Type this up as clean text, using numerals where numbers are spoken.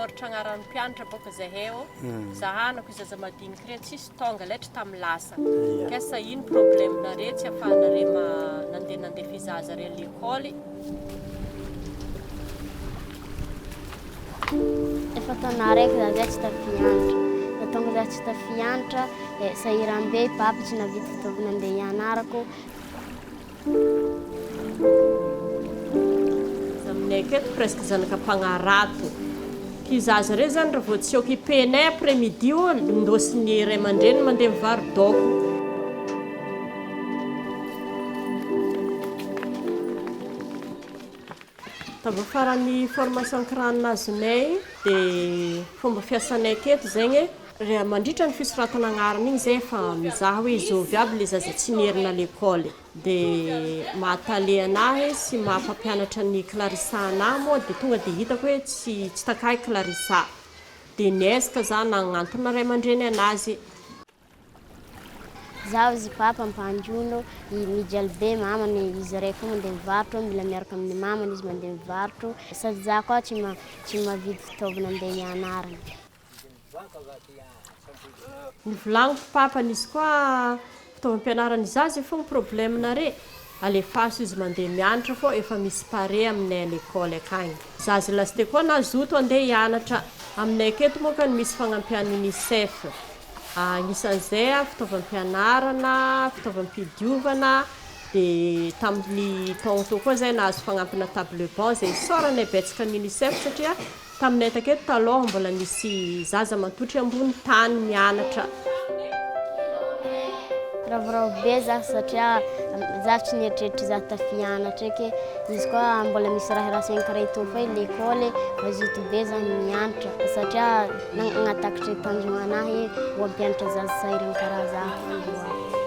Manoratra agnaran'ny mpianatra bôka zahay ô, zahanako i zaza madiniky re tsisy tônga letry tamin'ny lasa. Kesa ino problème nare tsy afahanare ma nandeha nandefa i zaza re à l'école. Efa taona araiky za zay tsy tafianatra. Fa tonga za tsy tafianatra, sahiram-be i papa tsy nahavita fitaovana andeha hianarako. Aminay aketo presque zanaka mpagnarato. Ky zaza reo zany raha vao tsy occuper-nay après midi ô, indaosin'ny ray aman-dreniny mandeha mivaro-daoko. Tamin'ny faran'ny formation crâne azonay dia fomba fiasanay teto zegny raha mandritra ny fisoratana agnarana igny zay efa mizaha hoe zovy aby le zaza tsy nierina à l'école dia maha tale anahy sy maha mpampianatra an'i Clarissa anahy moa dia tonga dia hitako hoe tsy tsy takahy Clarissa dia niezaka za nagnantona ray aman-dreny anazy. Zaho izy papa mpandrono, mijaly be mamany, izy irery koa mandeha mivarotro, mila miaraka amin'ny mamany izy mandeha mivarotro, sady zaho koa tsy tsy mahavidy fitaovana andeha hianarana. Nivolagniko papa nisy koa fitaovam-pianarana zaza io fogna problème nare, alefaso izy mandeha mianatra fô efa misy pare aminay à l'école akagny. Zaza lasite koa nazoto andeha hianatra. Aminay aketo moa ka misy fagnampian'ny UNICEF. Anisan'izay fitaovam-pianarana, fitaovam-pidiovana, dia tamin'ny taogno teo koa izay nahazo fagnampina table banc izay isaoranay betsaka ny UNICEF satria taminay taketo taloha mbola nisy zaza mantotry ambony tany mianatra. Ravoravo be zaho satria zaho tsy nieritreritra izaho tafianatra eky, izy koa mbola misy raha rasaigny karaha itony koa lekôly, mazoto be zaho mianatra satria Nagnatakatry tanjogna anahy ho hampianatra zaza sahiragna karaha zaho.